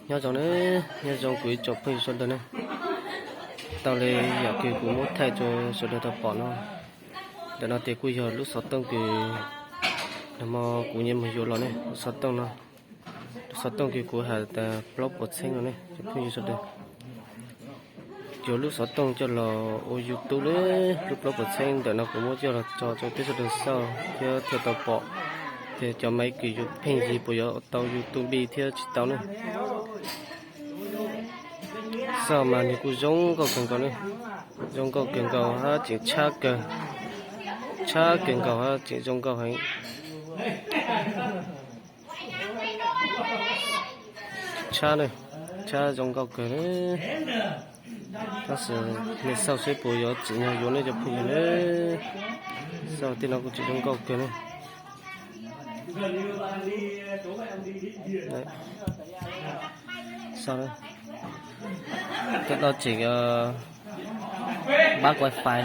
Nyob zoo ne, nyob zoo kuv ib tsoom phooj ywg sawv daws ne. Tau li yam kws kuv muab thaij rau sawv daws tau pom no. Ntawm no ces kuj yog lub xov tooj kws nag hmo kuv nyiam mus yuav los ne, lub xov tooj no. Lub xov tooj kws kuv has tas plaub puas txheeb no ne, cov phooj ywg sawv daws. Yuav lub xov tooj coj los ua YouTube ne, lub plaub puas txheeb ntawm no kuv muab coj los tso rau peb sawv daws xauj thiab thiaj tau pom tias cov maiv kws yuav pheej yig puas yuav tau YouTube npij thiab tsis tau ne. Xauj mas nws kuj zoo nkauj kawg nkaus ne, zoo nkauj kawg nkaus hab tseem tshab kawg, tshab kawg nkaus hab tseem zoo nkauj heev. Tshab ne, tshab zoo nkauj kawg ne. Tab sis nej xauj seb puas yuav tsim nyog yuav ne cov phooj ywg ne. Xauj tej no kuj tseem zoo nkauj kawg ne. Tej no tseem pab wifi,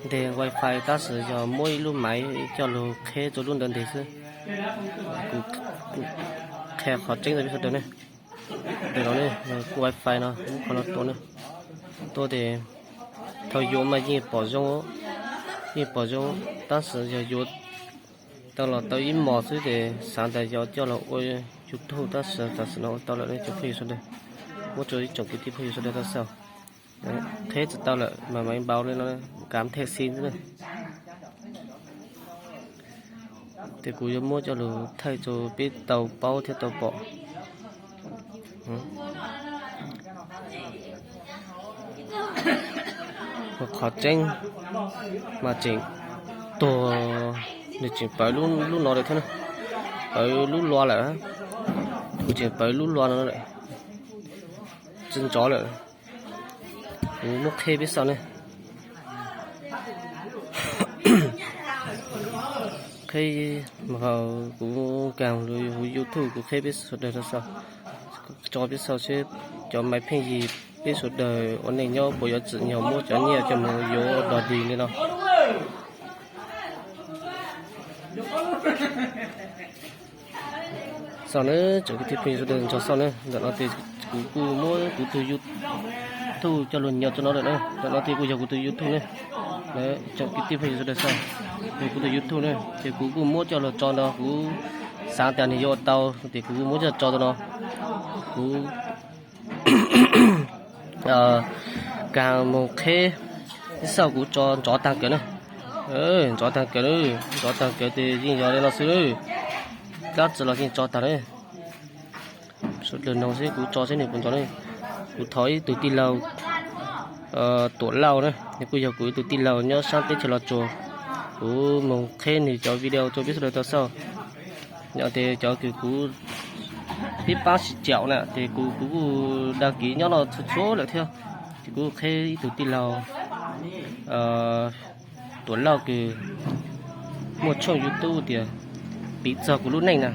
nteg wifi tab sis yog muab ib lub maiv coj lug qheb rau lub ntawd nteg xwb. Kuv qhia qhov tseeb rau peb sawv daws ne. Ntawm no ne, kuv wifi no muab qhov no tua ne, tua tes thaum yuav mas yeej pom zoo, yeej pom zoo, tab sis yog yuav tau los tau ib hmos xwb ces xav tas yog coj los ua YouTube tab sis tam sim no ua tau lawm ne cov phooj ywg sawv daws. Muab rau ib tsoom kwv tij phooj ywg sawv daws tau xauj. Qheb tsis tau lawm mas maiv npau li no, kav them xi xwb na. Ces kuv yuav muab coj lug thaij rau peb tau paub thiab tau pom. Qhov tseeb mas tseem tuag, nws tseem pawv lub no lawm thiab na, pawv lub lua lawm, kuv tseem pawv lub lua no lawm, tsis ntsov lawm. Kuv muab qheb peb xauj ne. Qheb, kuv kaag lug huv YouTube kuv qheb peb sawv daws tau xauj, tso peb xauj seb cov maiv pheej yig peb sawv daws ua neej nyob puas yuav tsim nyog muab cov nyiaj coj mus yuav dog dig li no. Xauj na, tsoom kwv tij phooj ywg sawv daws nrog xauj na, ntawm no ces kuv kuj muab kuv tus YouTube coj lug nyom rau no lawm na, ntawm no ces kuj yog kuv tus YouTube ne. Tsoom kwv tij phooj ywg sawv daws xauj, yog kuv tus YouTube ne, ces kuv kuj muab coj lug tso no, kuv xaav tas nwg yuav ua tau ces kuv kuj muab coj tso rau no. Kuv kaag moog qheb ib xauj kuv tso nrov taag kawg na. Nrov taag kawg na, nrov taag kawg ces yeej yog li no xwb na. Dlaab tsi los yeej tso taag na. Sawv daws noog seb kuv tso seb nwg puas nrov na. Kuv thov ib tug tij laug Tuam Lauj na, nws kuj yog kuv ib tug tij laug nyob saab teb chaws Los Tsuas. Kuv moog qheb nwg cov video rau peb sawv daws tau xauj. Yog tes cov kws kuv pib paab sim caum na tes kuv kuj dag kiv nyob no txhua txhua lawm thiab. Ces kuv qheb ib tug tij laug Tuam Lauj kws muaj tshooj YouTube tias Piv txog kuv lub neej na.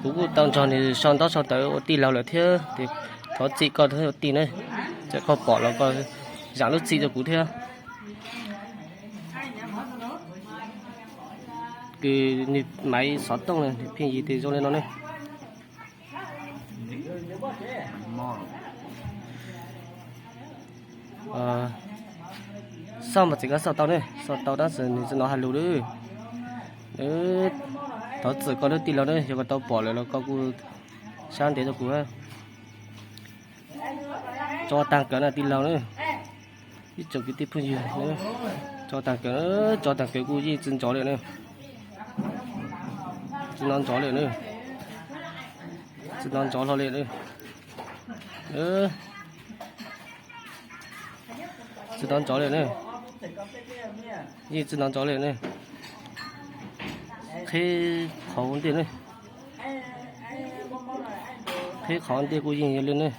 Kuv kuj tau nrog nws sau ntaub sau ntawv ua tij laug lawm thiab, ces thov txim koj ua tij na, txawm koj pom los koj zaam lub txim rau kuv thiab. Kws nws maiv xov tooj na, nws pheej yig tes zoo li no ne. Xauj mas tseem koj xauj tau ne, xauj tau tab sis nws tsi hnov has lug lawm. Thov txim koj lub tij laug na, yog koj tau pom lawm los koj kuj sab ntev rau kuv. Tso taag kawg na tij laug na, ib tsoom kwv tij phooj ywg, tso taag kawg, tso taag kawg kuj yeej tsi nrov li na. Tsi hnov nrov li na, tsi hnov nrov hlo li na. Tsi hnov nrov li na, yeej tsi hnov nrov li na. Qheb qhov ua ntej na, qheb qhov ua ntej kuj yeej yog li na.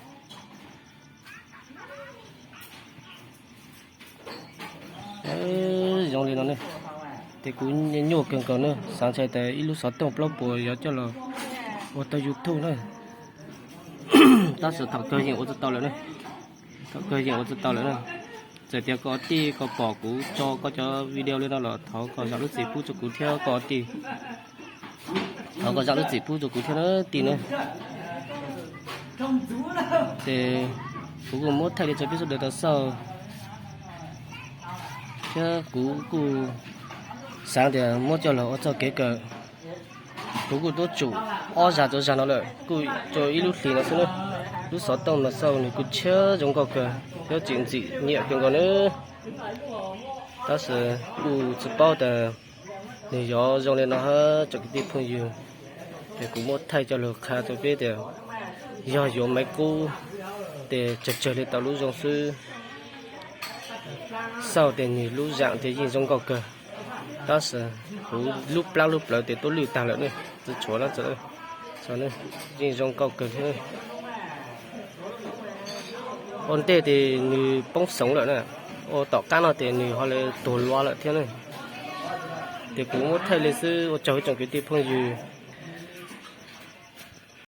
Zoo li no ne, tes kuv nyuaj kawg nkaus na, xaav txhais tas ib lub xov tooj plaub puas yuav coj los ua tau YouTube na. Tab sis thaum kawg yeej ua tsi tau lawm na, thaum kawg yeej ua tsi tau lawm na. Txawm tias koj tij koj pom kuv tso koj cov video li no los thov koj zaam lub txim pub rau kuv thiab koj tij. Thov kom zam lub txim pub rau kuv thiab na tij na. Ces kuv kuj muab thaij li rau peb sawv daws tau xauj, thiab kuv kuj xav tias muab coj los ua txoj kev kawm. Kuv kuj tuaj tsum ob zag rau zag no lawm, kuj rau ib lub hlis no xwb na. Lub xov tooj no xauj nws kuj tshiab zoo nkauj kawg thiab tsis ntxim nyiam kawg nkaus na. Tab sis kuj tsis paub tias nws yuav zoo li no hab tsoom kwv tij phooj ywg. Ces kuv muab thaij coj lug qha rau peb tias yog yuav maiv qub ces tsawg tsawg li tau lub zoo xwb. Xauj tias nws lub zam tias yeej zoo nkauj kawg, tab sis kuv lub plab lub plawv tias tuab lwj tag lawm ne, tsis tshuav na. Yeej zoo nkauj kawg thiab. Ua ntej ces nws poob xoov lawm na, ua tom qab no ces nws ho li tuag lua lawm thiab ne. Ces kuv muab thaij li xwb, ua tsaug tsoom kwv tij phooj ywg